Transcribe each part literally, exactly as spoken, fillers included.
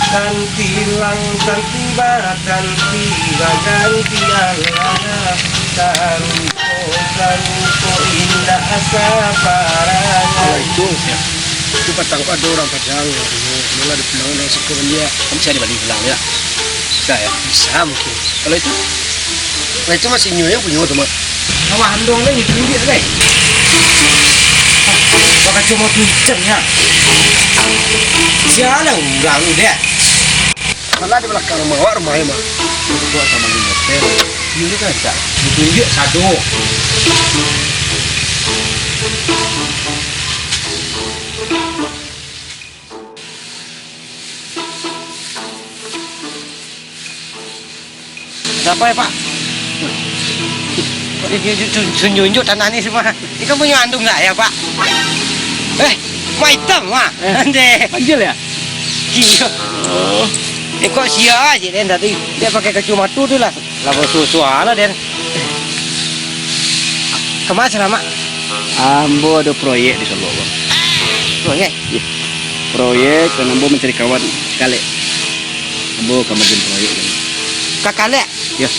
Tanti lang, tanti ba, tanti baganti alah. Sarupo, sarupo indak asa parangai. Kalau itu, ya. Itu patang ko ado urang Padang, ya. Malah dipulang urang siko dia. Kan bisa dibali pulang, ya? Bisa, ya? Bisa mungkin. Kalau itu? Kalau itu masih nyo yang punyo tu, Mak. Awak andong ni, tunjuk tu, deh. Pakai cuma pincang, ya. Sialah urang tu, deh. Malah di balakang rumah awak, rumah Mak. Itu buat sama di hotel. Ini kan tak. Ditunjuk sado. Ada apa ya, Pak? Kok dia tunjuk-tunjuk tanah ni semua? Ini kan punya andung saya, Pak. Eh, Mak Itam, Mak. Eh, Ande. Panjul ya? Iya. Oh. Eh, kok sia aja dia tadi? Dia pakai kacamata tu lah. Lah, basuah-suah lah, Den. Kama sih, Mak? Ambo ado proyek di Solok, Bang. Proyek? Iya. Proyek, dan ambo mancari kawan, Kalek. Ambo ka maagiah proyek, Bang. Ka Kalek? Iya.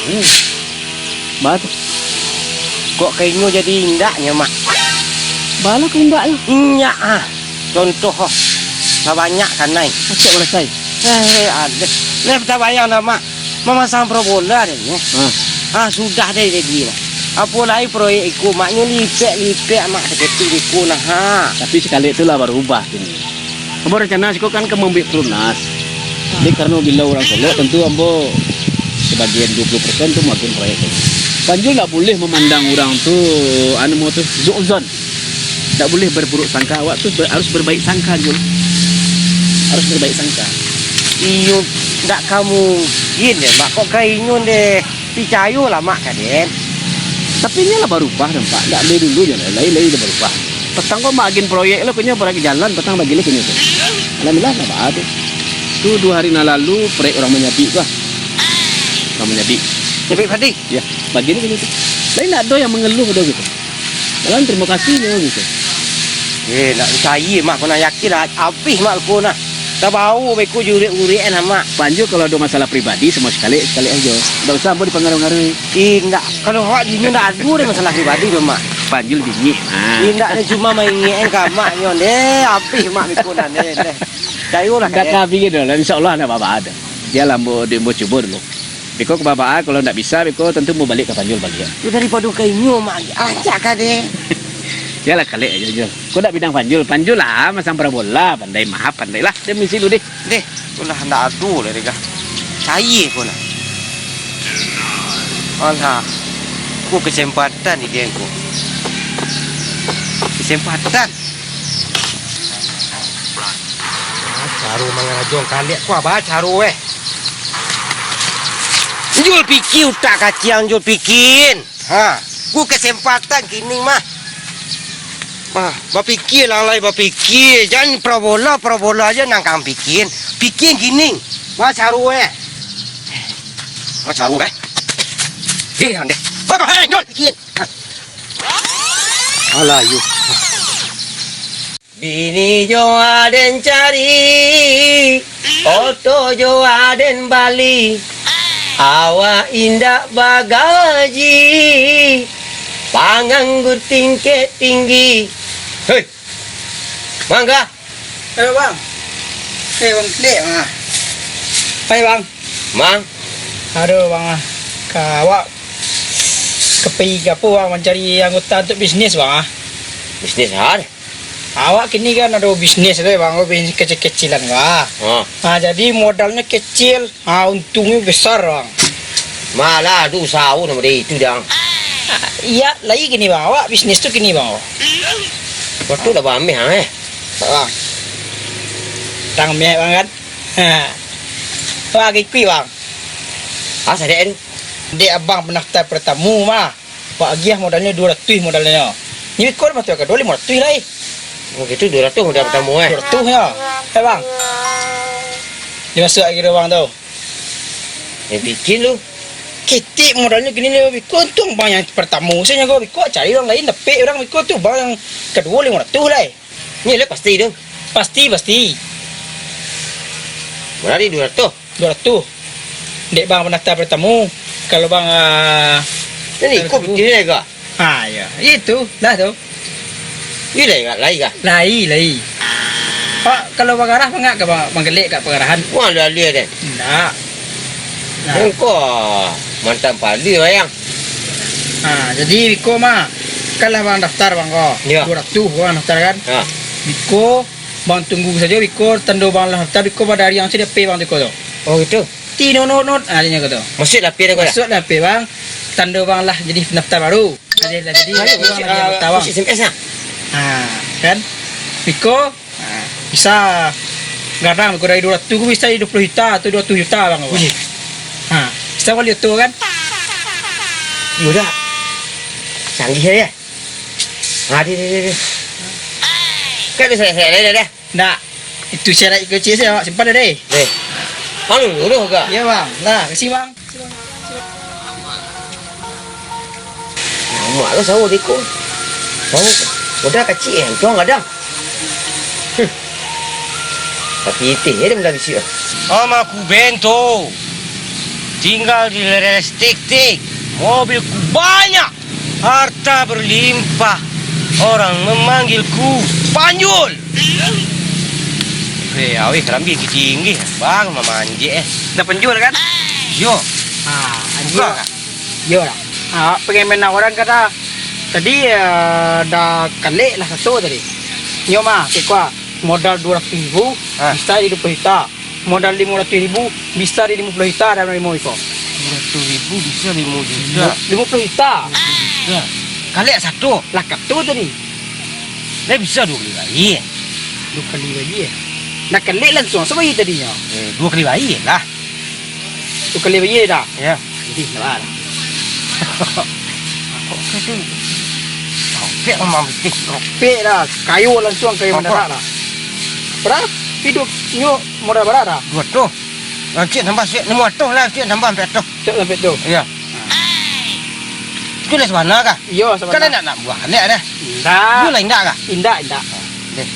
Hmm. Baa tu? Kok ka inyo jadi indaknyo, Mak? Baa lo ka indaknyo? Indak, ah. Contoh, oh. Sabanyak kanai. Acok malasai. Eh, ada. Leh, tabayang dah, Mak. Mamasang parabola deh, nyo. Ah. Ah, sudah deh jadi lah. Apo lai proyek iko, Mak, nyo lipek-lipek, Mak, saketek iko nah, ha. Tapi sakali tu lah barubah kini. Ambo rancana siko kan ka mambuek pelunas. Jadi, karano bilo urang Solok, tantu ambo sabagian duo puluah persen tu maagiah proyek tu. Panjul ndak buliah mamandang urang tu, anu, mau tu, suuzon. Ndak buliah berburuk sangka, awak tu ber-, harus berbaik sangka, Jul. Harus berbaik sangka. Iyo, ndak ka mungkin deh, Mak. Kok ka inyo deh picayo lah, Mak, ka den. Tapi inyo lah barubah deh, Pak. Ndak dari dulu je lah, lai-lai lah barubah. Patang ko maagiah proyek lo, kunyo baragi jalan, patang bagi lai kunyo tu. Alhamdulillah, lah baa tu. Tu duo hari nan lalu, proyek urang manyabik tu lah. Urang manyabik. Manyabik padi? Ya, bagi lai kunyo tu. Lai ndak ado nan mangaluah doh gitu. Malah tarimo kasih nyo gitu. Eh, ndak picayo, Mak, ko nah, yakin lah, abih, Mak, ko nah. Tabao beko jurek-jurek an, Mak. Panjul kalau ado masalah pribadi samo si Kalek, si Kalek ajo. Ndak usah ambo dipangaruah-ngaruahi. Indak, kalau awak dulu ndak ado deh masalah pribadi tu, Mak. Panjul bingik, Mak. Indak, deh, cuma maingek an ka Mak nyo deh, abih, Mak, beko nah deh, deh. Cayolah, Kalek. Ndak ka abih doh lah, insyaallah ndak baa-baa doh. Bialah ambo, ambo cubo dulu. Beko ka baa-baa, kalau ndak bisa, beko tantu mau baliak ka Panjul baliak. Yo, daripado ka inyo, Mak, rancak ka deh. Yalah, Kalek ajo, Jul. Ko ndak bidang Panjul, Panjul lah, masang parabola, pandai mah, pandai lah. Deh, misi lu deh. Deh, ko lah ndak ado lah deh, kah. Cayo ko lah. Alah, ko kesempatan ni, geng, ko. Kesempatan. Ah, caro mangarajoan Kalek ko, baa caro, eh. Jul, pikia utak kaciang, Jul, pikia. Ha, ko kesempatan kini mah. Bah, bapikia lah, lai bapikia. Jan parabola, parabola ajo nan ka ang pikia. Pikia kini. Baa caro, eh. Baa caro, eh. Eh, andeh. Bah, bah, eh, Jul, pikia. Alah, yo. Bini jo aden cari, oto jo aden bali. Awak indak bagaji, panganggur tingkek tinggi. Hei! Mangga? Ayo, Bang. Eh, Bang Klek, ah. Ayo, Bang. Mang? Aduh, Bang, ah. Ka awak ka pai ka apo, Bang, mancari anggota untuak bisnis, Bang, ah. Bisnis a? Awak kini kan ado bisnis tu, Bang, bisnis kecil-kecilan, Bang. Ha. Ha, jadi modalnyo kecil, ha, untungnyo besar, Bang. Malah tu usaho namo dek itu, Dang. Iyo, lai kini, Bang, awak bisnis tu kini, Bang. Waktu lah bameh, ah, eh. Bang. Tang meh, Bang, kan? Bang, ikuik, Bang. Ah, sadek tu. Dek abang pendaftar pertamo, mah. Pak agiah modalnyo duo ratuih modalnyo. Ni beko mah tu kaduo limo ratuih lai. Oh, gitu, duo ratuih modal pertamo, eh? Duo ratuih nyo. Eh, Bang. Dimasuak lagi dek Bang tu. Yang bikin lu. Ketek modalnyo kini limo beko, untuang Bang yang pertamo sajo nyo beko, cari urang lain, dapek urang beko tu, Bang yang kaduo limo ratuih lai. Ni lah pasti tu. Pasti, pasti. Bara tadi duo ratuih? Duo ratuih. Dek bang pandaftar partamo, kalau bang, ah, Jadi, ko pitih lai ka? Ha, iyo. Itu, lah tu. Iyo lai ka, lai ka? Lai, lai. Pak, kalau bagarah, pangak ka bang, bang galek ka pagarahan? Wah, lalu-lalu deh. Indak. Nah. Engko mantan pali, Bayang. Ha, jadi biko mah, kan lah bang daftar bang ko. Iyo. Duo ratuih bang daftar kan? Ha. Biko, bang tunggu sajo biko, tando bang lah daftar, biko pada hari yang sudah pay bang tu ko tu. Oh, gitu? Ti no no no, ah, dia ko tu. Masuk lah pay dah ko dah? Masuk lah pay bang, tando bang lah jadi pendaftar baru. Jadi lah jadi, Ayo, bang masuk, lah jadi ah, anggota bang. Masuk S M S lah. Ha, kan? Biko, Ha, bisa gadang, kurang dari duo ratuih, bisa jadi duo puluah juta atau duo ratuih juta bang. Wih. Ha, bisa bali oto kan? Iyo dah. Canggih ya. Ha, deh, deh, deh, deh. Kan bisa saya, saya, deh, deh. Ndak. Itu syarat iko cik saya, simpan dah deh. Deh. Anu, udah agak. Iya bang. Nah, kasih bang. Lamak lah sawo deko. Sawo modal kacik eh, untuang gadang. Huh. Tapi itih je dia modal bisuak. Ama ku bento. Tinggal di Lereng Stik-Tik. Mobil ku banyak. Harta berlimpah. Orang memanggil ku Panjul. Eh, aweh, karambia tinggi. Bang, mamanjek eh. Dah penjual kan? Yo. Ha, anjing. Buka kah? Yo lah. Ha, pengen main orang kata tadi, eh, dah kalek lah satu tadi. Nyo mah, kekua modal duo ratuih ribu, Ha. bisa di duo puluah juta. Modal limo ratuih ribu, bisa di limo puluah juta dah limo iko. Duo ratuih ribu bisa limo juta. Limo puluah juta. Limo puluah juta. Kalek satu. Lah, kato tadi. Dah bisa duo kali bayi. Duo kali bayi, eh? Dah kalek langsung, sabayia tadinyo? Eh, duo kali bayi lah. Duo kali bayi dah? Ya. Jadi, nak lah. Kok tu? Ropek memang betul. Ropek dah. Kayu langsung, kayu Apa? mendadak dah. Berapa? Hidup nyo modal berapa dah? Duo ratuih. Rancik tambah sik, limo ratuih lah, rancik tambah ampek ratuih. Cok sampai tu. Iya. Itu lah sabana kah? Iyo, sabana. Kan nak, nak buah, nak dah. Indak. Itu lah indak kah? Indak, indak. Deh.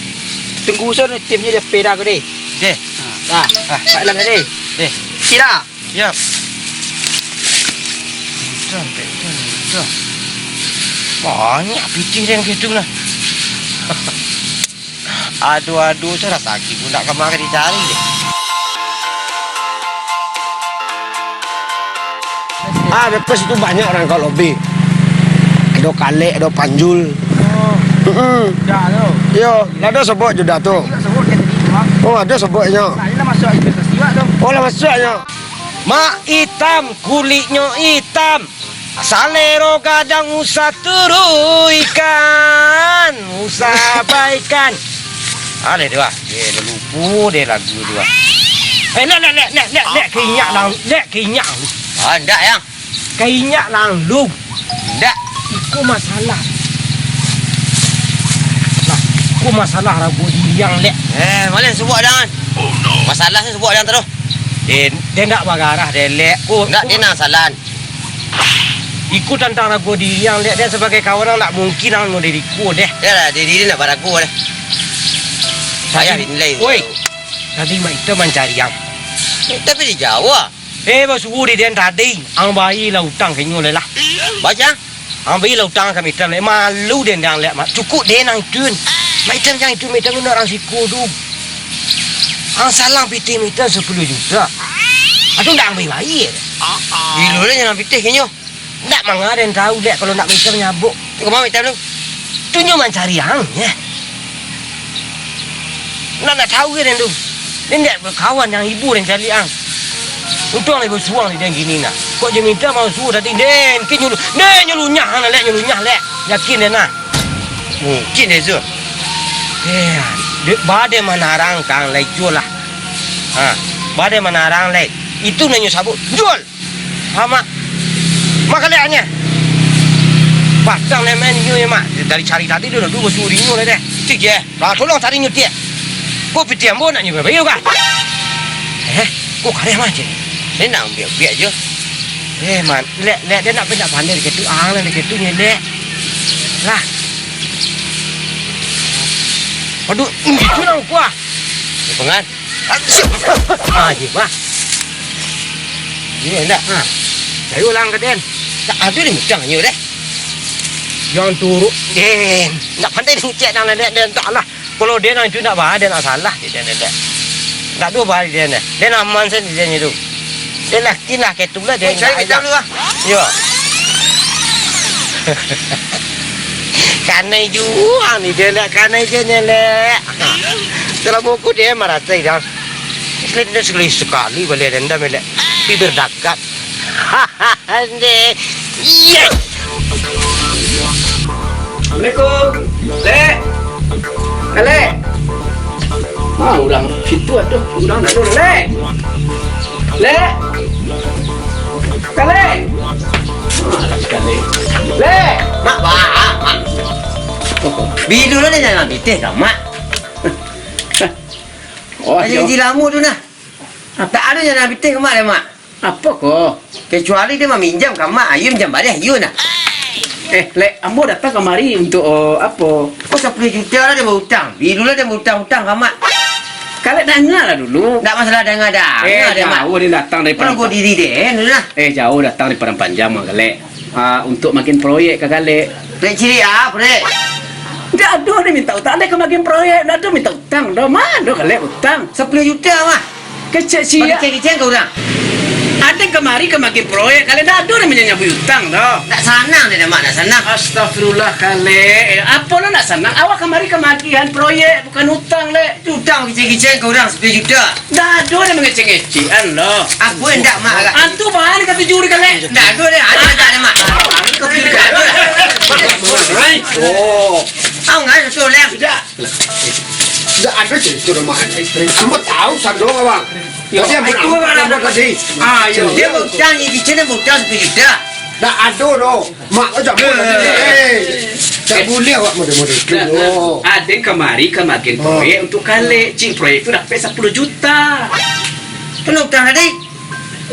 Tunggu usaha ni, timnyo dia peda ko deh. Deh. Ha, dah. Ah. Pak Ilham tadi. Deh. Sila. Siap. Udah, sampai tu, udah. Banyak pitih dia yang gitu lah. Aduh, aduh, saya rasaki pun nak kamari dicari deh. Ah, beko situ banyak orang kau lobi. Ado Kalek, ado Panjul. Oh. Mm-mm. Dah tu. Yo, ado sobok judah tu. Ado sobok dia tadi tu, Bang. Oh, ado soboknyo. Nah, ini lah masuk investasi, Bang, tu. Oh, lah masuknyo. Mak itam, kulitnyo itam. Salero gadang usah turuikan, usah abaikan. Ah, deh, deh, wah. Deh, lupo deh lagu tu, wah. Eh, lek, lek, lek, lek, lek, lek, keinyak lang, lek, keinyak. Ah, ndak, Yang. Keinyak lang lu. Ndak. Iko masalah. Nah, iko masalah rago diri yang, lek. Eh, malah sebut dah, kan? Masalah tu sebut dah terus. Deh, deh ndak bagarah deh, lek. Ko, Ndak, ko dia nang salah. Iko tantang rago diri ang, dek, den sabagai kawan ang, ndak mungkin ang model iko deh. Yo lah, diri den ndak barago deh. Payah dinilai. Oi, tadi Mak Ita mancari ang. Tapi di Jawa. Eh, basuo di den tadi, ang bayia lah utang ka inyo lai lah. Baco? Ang bayia lah utang ka Mak Ita lai. Malu den dang lek, Mak. Cukuik den ang itu. Mak Ita yang itu, Mak Ita tu urang siko tu. Ang salang pitih Mak Ita sapuluah juta. Atu ndak ang bayia-bayia. Gilo lah nyo pitih ka inyo. Ndak manga den tau dek, kalau ndak Mak Ita manyabok. Tu kama Mak Ita tu? Tu nyo mancari ang, yo. Ndak, ndak tau ka den tu. Den dek bakawan jo ibu den caliak ang. Untuang lai basuo di den kini nah. Kok jo Mak Ita masuo tadi, den, kin nyo lu-, den nyo lunyah ang lek, nyo lunyah lek. Yakin den nah. Mungkin deh, Zul. Eh, dek, ba den manarang ka ang lai, jual lah. Ha, ba den manarang lai. Itu nan nyo sabuik, jual. Ha, Mak. Mak kaliaknyo. Batang nan main inyo, yo, Mak. Dari cari tadi, dah dulu basuo di inyo lai deh. Tik, yo. Lah, tolong cari nyo, Tik. Ko pitih ambo nak nyo babayia kah? Eh, ko kareh mah, cek. Ni nak ambiak-ambiak je. Eh, man. Lek, lek, den nak pindah pandai dek itu, ang lah dek itu nyo, lek. Lah. Aduh, itu lah kuah. Pengan. Ah, ji, mah. Ni ndak, ha. Cari urang ka den. Tak ada ni mudang nyo deh. Jan turuk den. Ndak pandai den cek nang den, den tak lah. Kalau den nang itu ndak bah, den ndak salah, den, den, den. Ndak duo bah den, den. Den aman sajo den itu. Den yakin lah, kayak tu lah, den. Oh, cari ndak kejam aja. Dulu lah. Yo. Kanai juo ni, den, lek. Kanai je ni, lek. Kalau buku dia marah saya dah. Sekali, sekali, sekali boleh dendam, lek. Bibir dagat. Ande. Iya. Assalamualaikum. Lek. Lek. Ah, urang situ atuh. Urang nak dulu, Lek. Lek. Lek. Ah, sekali. Lek. Mak, Mak, Mak. Bilu lah dia jangan pitih ka, Mak. Oh, ayo, iyo. Ji lamo tu nah. Apa? Tak ada jangan pitih ka, Mak, deh, Mak. Apo ko? Kecuali dia maminjam ka Mak, ayo minjam baliak, iyo nah. Eh, Lek, ambo datang kamari untuk, oh, apo? Kok sapuluah juta lah dia bautang? Bilu lah dia bautang-utang ka Mak. Kalek danga lah dulu. Ndak masalah danga-danga. Eh, deh, Mak. Jauh dia datang dari Padang Panjang. Diri deh, dulu lah. Eh, jauh datang dari Padang Panjang, Mak Kalek. Ah, untuk makin proyek ka Kalek. Proyek cilik ah, proyek. Ndak ado dia minta utang, dia ka makin proyek, ndak ado minta utang doh, ma ado Kalek utang. Sapuluah juta mah. Kecek sia. Bagi ceng-ceng ka urang. Ado kamari ka makin proyek, Kalek ndak ado dia manyabuik utang doh. Ndak sanang dia, Mak, ndak sanang. Astagfirullah, Kalek. Eh, apo lo ndak sanang? Awak kamari ka magihan proyek, bukan utang, Lek. Utang kicik-kicik ka urang sapuluah juta. Ndak ado nan mangecek-ngecekan lo. Aku indak, Mak, agak. Antu bahan katuju di Kalek. Ndak ado deh, ado indak deh, Mak. Ndak ado deh. Oh. Tahu nggak itu, Lem? Ndak. Ndak ado cerita rumah. Ambo tahu sando, Abang. Yo. Tadi ambo itu nampak, Abang ambo tadi. Ah, yo. Dia utang, ni kicik dia utang sapuluah juta. Ndak ado doh. Mak, kau jangan tadi. Eh. Tak boleh awak model-model tu. Nah, nah. Ado kamari ka magihan proyek untuk Kalek. Cik, proyek tu dapek sapuluah juta. Penuh utang tadi.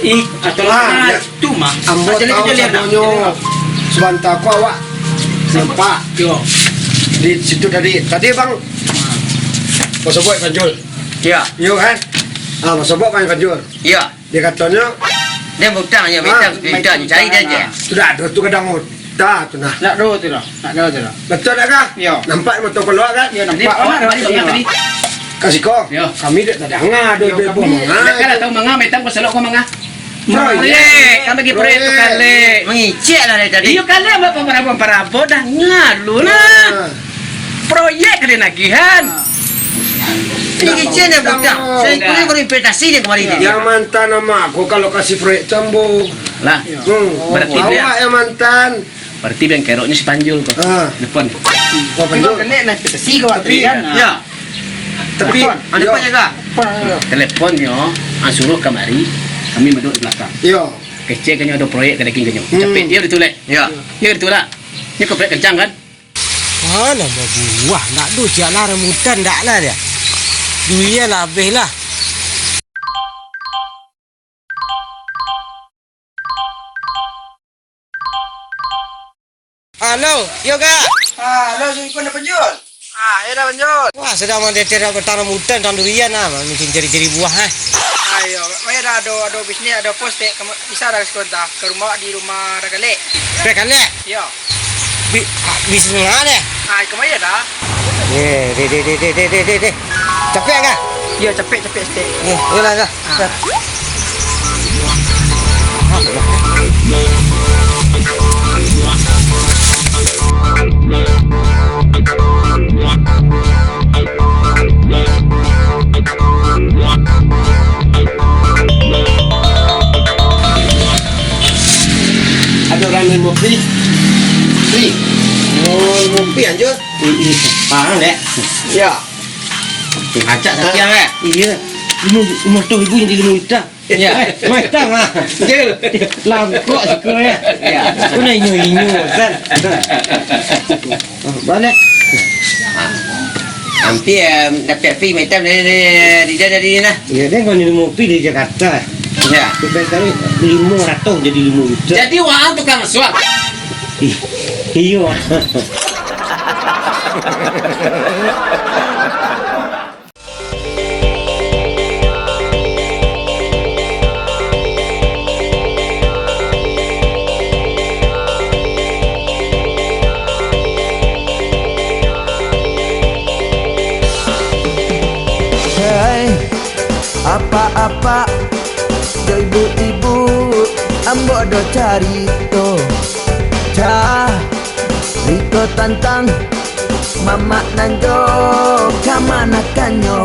Ih, atau lah, tu, Mak. Ambo tahu sadonyo. Sabanta ko awak nampak. Yo. Di situ tadi. Tadi, Bang. Bos Obot Panjul. Iya. Iyo kan? Ah, Bos Obot Panjul. Iya. Dia katonyo, dia bautang, ya, bautang, bautang, cari dia je. Sudah ado tu kadang utang tu nah. Ndak ado tu dah, ndak ado tu dah. Betul tak, Kak? Yo. Nampak motor keluar kan? Yo, nampak. Awak dari mana tadi? Ka siko. Yo. Kami dak tadanga ado. Yo, kami dak tahu manga, metang pasalok ko manga. Proyek. Proyek, kan bagi proyek tu Kalek. Mangicek lah dari tadi. Iyo, Kalek buat parabo-parabo dah ngalu lah. Proyek ka dinagihan. Ini kicik ni, butang. Saya kuliah baru investasi ni kemarin ni. Yang mantan nama aku kalau kasih proyek cembung. Lah. Hmm. Berarti dia awak yang mantan. Berarti bengkeroknya si Panjul tu. Ah. Depan. Oh, Panjul. Kena investasi kau tapi kan. Ya. Tapi, telepon. Ada apa jaga? Teleponnya, ah, suruh kamari, kami duduk di belakang. Yo. Kecek kanyo ado proyek ka daging kanyo. Hmm. Capek dia betul, Lek? Ya. Ya, betul lah. Ini kau proyek kencang kan? Alah, babuah. Ndak ado, ciak lah, rambutan ndak lah dia. Dunia lah habis lah. Halo, yo, Kak. Ah, halo, assalamualaikum, dah penjual? Ah, yo dah penjual. Wah, sedang mandete dah batang rambutan, batang durian lah. Mungkin cari-cari buah, eh. Ayo, maya dah ado, ado bisnis, ado pos, tek, kamu bisa dah sekontak ke rumah, di rumah dah Kalek. Dah Kalek? Yo. Bi-, ah, bisnis mana? Ah, kemari dah. Eh, deh, deh, deh. Capek kah? Yo, capek, capek, capek. Eh, yolah, yolah. Ah. Ada orang yang mau free? Free? Mau ngopi aja? Paham, Dek? Ya. Acak sakiang, eh? Iya. Lima, lima ratus ribu jadi lima juta. Ya. Eh, macam ah. Langkok suka, ya. Ya. Kau nak inyo-inyo, San. Oh, balik. Hampir, em, dapek fee macam dari, dari, dari, dari, dari, nah. Ya, dia kau ni lima pi dari Jakarta. Ya. Kita kali lima ratus jadi lima juta. Jadi, wah, tukang suap. Ih, iya. Apak-apak, jo ibu-ibu, ambo ado carito. Carito tantang mamak nan jo kamanakannyo.